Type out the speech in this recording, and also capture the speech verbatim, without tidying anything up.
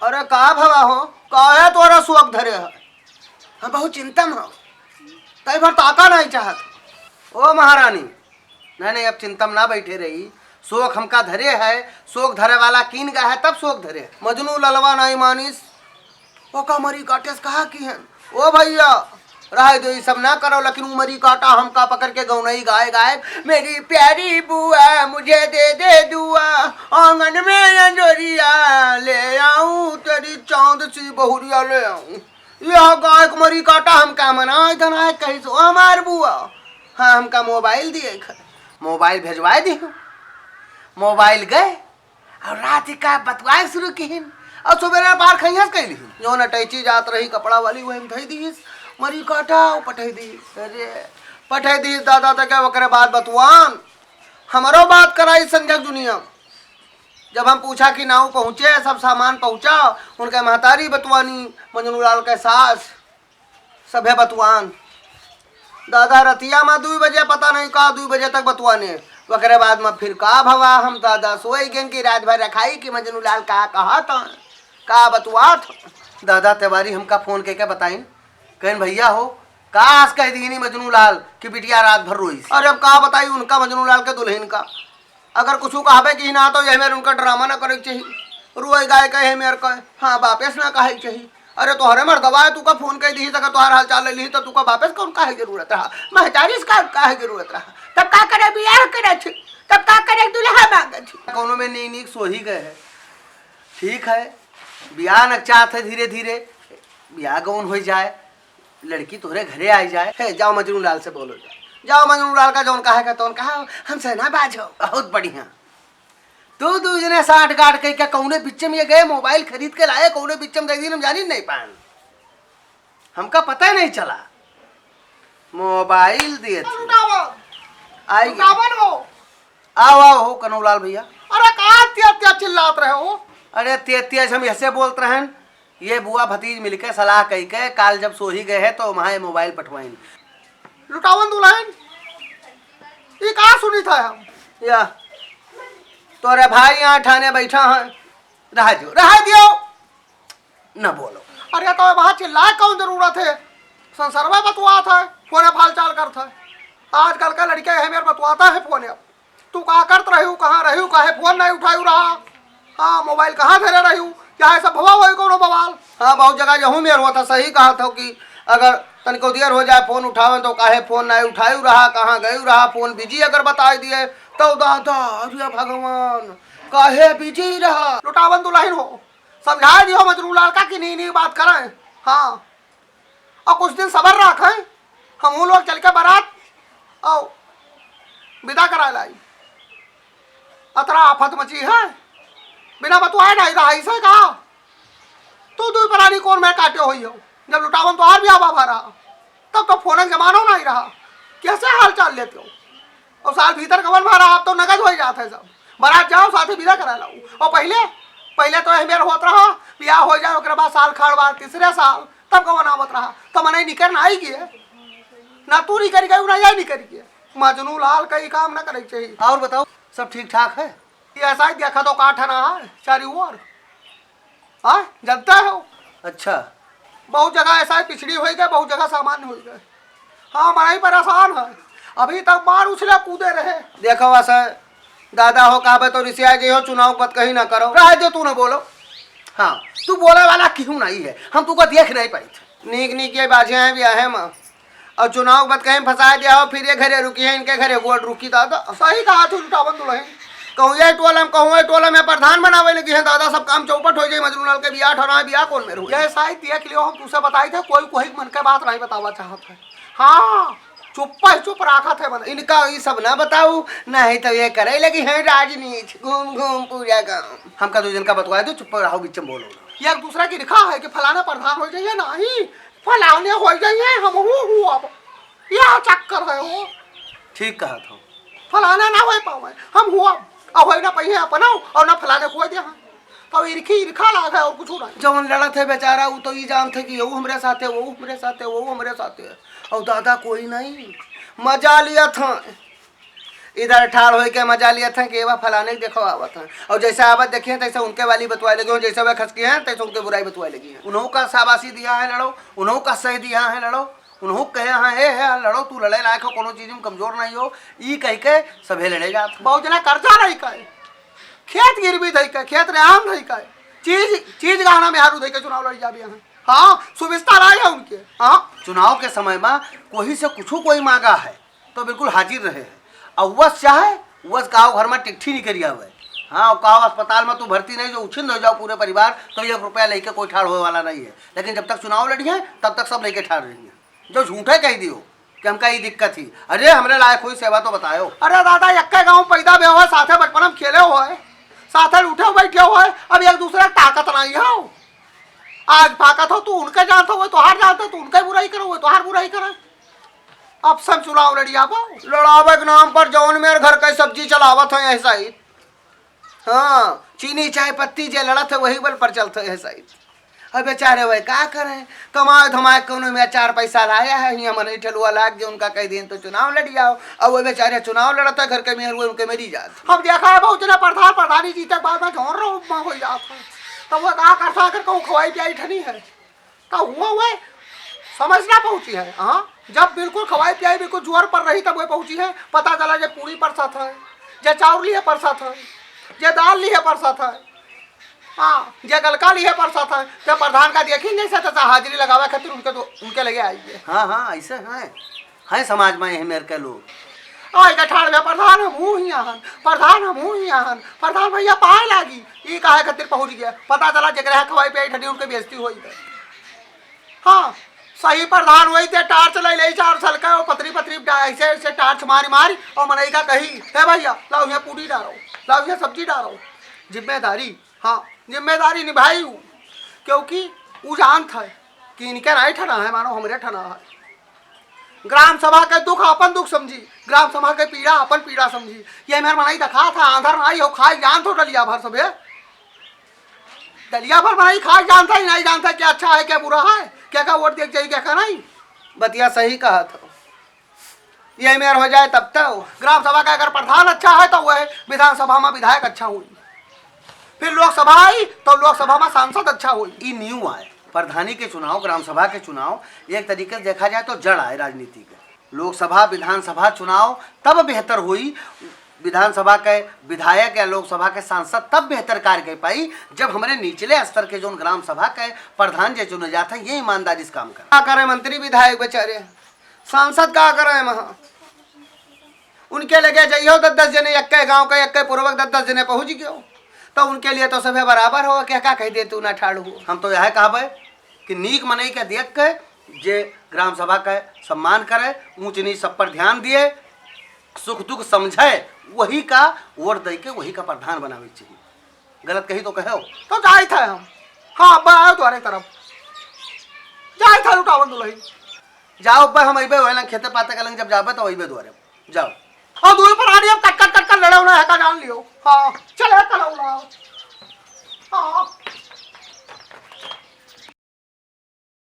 अरे का भवा हो, काहे तोरा शोक धरे है? हम बहुत चिंता में हो, तई भर ताका नहीं चाहत। ओ महारानी, नहीं, नहीं, अब चिंता में ना बैठे रही। शोक हमका धरे है, शोक धरे वाला कीन गया है, तब शोक धरे है। मजनू ललवा नहीं मानिस, ओका मरी काटे से कहा की है, "ओ भैया, रहे दो, ये सब ना करो।" लेकिन उ मरी काटा हमका पकड़ के गौनई गाए गाए, "मेरी प्यारी बुआ, मुझे दे दे दुआ, आंगन में अंजोरिया ले आऊं, तेरी चांद सी बहुरिया ले आऊं।" यह गाय के मरी काटा हमका मना, इधर आए कहीं से, "ओ हमार बुआ, हाँ, हमका मोबाइल दिए ख-, मोबाइल भेजवाए दी।" मोबाइल गए, और रात ही का बतवाए शुरू किहिन, और सुबेरे पार खइहस कइली। जौन अटैची जात रही कपड़ा वाली, वही में धई दीस, मरी काटा, और पठई दीस। अरे, पठई दीस दादा, तो क्या ओकरे बाद बतवान, हमरो बात कराई संजग दुनिया। जब हम पूछा कि नाऊ पहुँचे, सब सामान पहुँचा, उनके महतारी बतवानी, मजनू लाल के सास, सभे बतुआन। दादा रतिया में दुई बजे, पता नहीं का दुई बजे तक बतुआने। ओकरे बाद में फिर का भवा, हम दादा सोई गेन कि रात भर रखाई कि मजनू लाल का कहत, का बतुआत। दादा तिवारी हमका फोन कइके बताइन, कहिन, "भैया हो, का आस कह दीनी मजनू लाल कि बिटिया रात भर रोई?" अरे अब का बताई उनका, मजनू लाल के दुल्हन का। अगर कुछ कहबे की ना, तो यह मेर उनका ड्रामा ना करे के चाहिए। रोए गाए कहे मेर कहे, हाँ, वापस ना कहे के चाहिए। अरे तोहरे मर्दवा है, तू का फोन कह दी, अगर तोहर हाल चाल ले ली, तो तू का वापस कौन काहे जरूरत रहा? महतारी से का, काहे जरूरत रहा? तब का करे, बियाह करे छी? तब का करे, दुल्हा मांगे छी? कौनो में नीक नीक सोही गए है। ठीक है, बियाह न चाहत है, धीरे धीरे बियाह गौन हो जाए। लड़की तोहरे घरे आई जाए। हे, जाओ मजनू लाल से बोलो, जाओ। जाओ मजनू लाल का जौन कहा है, तौन कहा, हमसे ना बाजो। बहुत बढ़िया। तू दू जने साठ गाठ कइके कौने बिच्चे में ये गए, मोबाइल खरीद के लाए, कौने बिच्चे में दे दिन हम जानी नहीं पान। हमका पता ही नहीं चला। मोबाइल दिए थे। लुटावन। आई गए। लुटावन हो। आओ, आओ हो कनौलाल भैया। अरे का तिया तिया चिल्लात रहे हो? अरे तिया तिया हम ऐसे बोलत रहन, ये बुआ भतीज मिलके सलाह कइके काल जब सोही गए हैं तो वहाँ ये मोबाइल पठवाइन। लुटावन दुल्हन, ये का सुनी था हम? या, तोरे भाई यहाँ ठाने बैठा है, रहा दियो, रहा दियो, न बोलो। अरे तो वहाँ चिल्लाए कौन जरूरत है? संसार में बतुआत है, फोने फाल चाल करत है। आजकल का लड़के है मेरे बतुआता है फोने। तू का करत रह्यू, कहाँ रह्यू, काहे फोन नहीं उठायू रहा? हाँ, मोबाइल कहाँ धरे रह्यू? चाहे सब भवा होई कोनो बवाल। हाँ, बहुत जगह यहू मेर होत है, सही कहत हो कि अगर तनिको देर हो जाए फोन उठावे तो काहे फोन नहीं उठायू रहा, कहाँ गयू रहा, फोन बिजी अगर बताई दिए तो दादा, अरे भगवान, काहे बिजी रहा? लुटावन दुल्हन हो, समझाए दियो मजनू लाल का कि नी नी बात करें। हाँ, और कुछ दिन सबर रखें, हम लोग चल के बारात और विदा करा लाई। अतरा आफत मची है, बिना बतुआए नहीं रहा, ऐसे का? तू दुई परानी कौन में काटे होई हो? जब लुटावन तोहार भी आवा भरा, तब तो फोन के जमानो नहीं रहा, कैसे हाल चाल लेते हो? और साल भीतर कवन भरा, आप तो नगद हो जात है सब। बारात जाओ, साथे विदा करा लाओ। और पहले, पहले तो यह मेर होत रहा, ब्याह हो जाए, ओकरे बाद साल खाड़ बाद तीसरे साल, तब कवन आवत रहा, तो मने निकर ना आई गए, ना तू निकर गए, ना ये निकर गए। मजनू लाल का ये काम ना करे के चाहिए। और बताओ, सब ठीक ठाक है? ये ऐसा ही देखा तो काट रहा है चारी ओर। हाँ, जानता हो? अच्छा। बहुत जगह ऐसा है, पिछड़ी होई गए, बहुत जगह सामान्य होई गए। हाँ, मनई परेशान है। अभी तक मार उछले कूदे रहे। देखो, ऐसा दादा हो, कहबे तो रिसिया जे हो, चुनाव के बात कहीं ना करो। रह दे, तू ना बोलो। हाँ, तू बोले वाला केहू नहीं है, हम तुका देख नहीं पाई थे। नीक नीक ये बाजे हैं ब्याहे में। और चुनाव के बाद कहीं फंसा दिया हो, फिर ये घरे रुकी है, इनके घरे वोट रुकी दादा। सही कहा तू लुटावन दुल्हन। कहूँ ये टोला में, कहूँ ये टोला में प्रधान बनावे लगी है दादा, सब काम चौपट हो जाए। मजनू लाल के बियाह ठहरा है, बियाह कौन में रहो? ये साई देख लियो, हम तुझसे बताई थे, कोई कोई मन के बात नहीं बतावा चाहत है। हाँ, चुप्पा ही चुप राखत है मन। इनका ये सब ना बताऊ, नहीं तो ये करे लगी है राजनीति, घूम घूम पूरा गाँव। हमका दो जन का बतवा दो, चुप रहो, बीच में बोलो ना। ये एक दूसरा की लिखा है कि फलाना प्रधान हो जाइए, नहीं फलाने हो जाइए, हम हूँ हूँ अब। यह चक्कर है वो। ठीक कहा था। फलाना ना हो पावे, हम हूँ अब। अब हो ना पाइए अपना, और ना फलाने को दे हम। तो इरखी इरखा लाग है और कुछ ना। जवन लड़त है बेचारा, वो तो ये जानत है कि वो हमरे साथ है, वो हमरे साथ है, वो हमरे साथ है। और दादा कोई नहीं, मजा लिया था। इधर ठाड़ होई के मजा लियत हैं कि एवा फलाने के देखो आवत हैं, और जैसे आवत देखिए तैसे उनके वाली बतवाए लगी हो, जैसे वह खसकी हैं तैसे उनके बुराई बतवाए लगी हैं। उन्हों का शाबाशी दिया है लड़ो, उन्हों का सही दिया है लड़ो, उन्हों कहे हैं, "हे, हे, लड़ो, तू लड़े लायक हो, कोनो चीज में कमजोर नहीं हो," ई कह के सभे लड़े जात हैं। बहुत जना कर्जा नहीं कहे, खेत गिरवी धई के, खेत रेहान धई के, चीज, चीज गहना मेहरू धई के चुनाव लड़ी जाबे हैं। हाँ, सुविस्ता रहा है उनके। हाँ। चुनाव के समय में कोई से कुछू कोई मांगा है, तो बिल्कुल हाजिर रहे हैं। और वस चाहे, वस गाँव घर में टिकठी नहीं करी आवे। हाँ, और कहो अस्पताल में तू भर्ती नहीं, जो उछिन्न हो जाओ पूरे परिवार, तो एक रुपया लेके कोई ठाड़ होए वाला नहीं है। लेकिन जब तक चुनाव लड़ी है, तब तक सब लेके ठाड़ रही हैं। जो झूठे कह दियो कि हमका ई दिक्कत ही, अरे, हमरे लायक कोई सेवा तो बतायो। अरे दादा, एक्के गाँव पैदा भे हो, साथे बचपन में खेले हो, साथे उठे बैठे हो, अब एक दूसरे के ताकत नहीं हो। आज ताकत हो, तू उनके जानत हो, वो तोहार जानत हो, तू उनके बुराई करो, वो तोहार बुराई करे। अब सब चुनाव लड़ियाबो। लड़ावे के नाम पर जौन मेर घर के सब्जी चलावत है, ऐसा ही। हाँ, चीनी चाय पत्ती जे लड़त है, वही बल पर चलत है, ऐसा ही। अब बेचारे वह का करें, कमाए धमाए कौनो में चार पैसा लाया है, हियाँ मनई ठेलुआ लाग जे उनका कह दिन तो चुनाव लड़ियाओ। अब वो बेचारे चुनाव लड़त है, घर के मेहरुए उनके मेरी जात। हम देखा है बहुत जना प्रधान, प्रधानी जीते के बाद में झोर रो हो जात है। तब वो का करता है, अगर कहूँ खवाई पियाई ठनी है। का हुआ हुआ है? समझ ना पहुँची है। हाँ, जब बिल्कुल खवाई पियाई बिल्कुल जोर पर रही, तब वो पहुँची है। पता चला जे पूरी परसत है, जे चाउर लिहे परसत है, जे दाल लिहे परसत है, हाँ, जे गलका लिहे परसत है, ते प्रधान का देखी नहीं सकता, हाजिरी लगावे खातिर उनके तो, उनके लगे आई है। हाँ, हाँ, ऐसे हैं, हैं समाज में यही मेर के लोग। आई के ठाड़ में, "प्रधान, हमहू ही आहन, प्रधान, हमहू ही आहन, प्रधान भैया पाए लागी।" ई काहे खातिर पहुँच गया? पता चला जेकरे यहाँ खवाई पियाई ठनी, उनके बेइज्जती होई है। हाँ, सही प्रधान होई ते टार्च ले ले चार साल का, और पतरी पतरी डा-, ऐसे ऐसे टार्च मारी मारी, और मनई का कही, "हे भैया, लाओ यहाँ पूरी डालो, लाओ यहाँ सब्जी डालो।" जिम्मेदारी, हाँ, जिम्मेदारी निभाई ऊ, क्योंकि ऊ जानत है कि इनके नहीं ठना है, मानो हमरे ठना है। ग्राम सभा के दुख अपन दुख समझी, ग्राम सभा के पीड़ा अपन पीड़ा समझी। ये मेर मनई देखा था, आंधर नाई हो, खाई जान तो डलिया भर सभे। डलिया भर मनई खाई जानता ही नहीं जानता क्या अच्छा है, क्या बुरा है, क्या का वोट देख जाई, क्या का नहीं। बतिया सही कहा था। ये मेर हो जाए तब तो। ग्राम सभा का अगर प्रधान अच्छा है तो वह विधानसभा में विधायक अच्छा होई, फिर लोकसभा आई तो लोकसभा में सांसद अच्छा होई। ई न्यू आए, प्रधानी के चुनाव, ग्राम सभा के चुनाव एक तरीके से देखा जाए तो जड़ आए राजनीति के। लोकसभा, विधानसभा चुनाव तब बेहतर होई, विधानसभा के विधायक या लोकसभा के सांसद तब बेहतर कार्य कर पाई, जब हमरे निचले स्तर के जोन ग्राम सभा के प्रधान जे चुने जात है, ये ईमानदारी से काम करे। का करे मंत्री विधायक बेचारे, सांसद का करे महा? उनके लगे जाइयो दस दस जने, एक्के गांव के, एक्के पूर्वक दस दस जने पहुंच गयो, तो उनके लिए तो सभे बराबर हो। क्या, का कह दे तू ना ठाड़ू हो? हम तो यह कहबे कि नीक मनई के देख के जे ग्राम सभा का सम्मान करे, ऊंच नीच सब पर ध्यान दिए, सुख दुख समझे, वही का वोट दे के वही का प्रधान बनावे के चाहिए। गलत कही तो कहो। तो जाइत है हम। हाँ, अब्बा आयो द्वारे तरफ। जाइत है लुटावन दुलही। जाओ अब्बा, हम अइबे वही लंग खेते पाते के लंग जब जाबे तो अइबे द्वारे। जाओ। और दूर पर आनी अब कट कट कट कट लड़े उन्हें है का जान लियो। हाँ, चले कल उन्हें।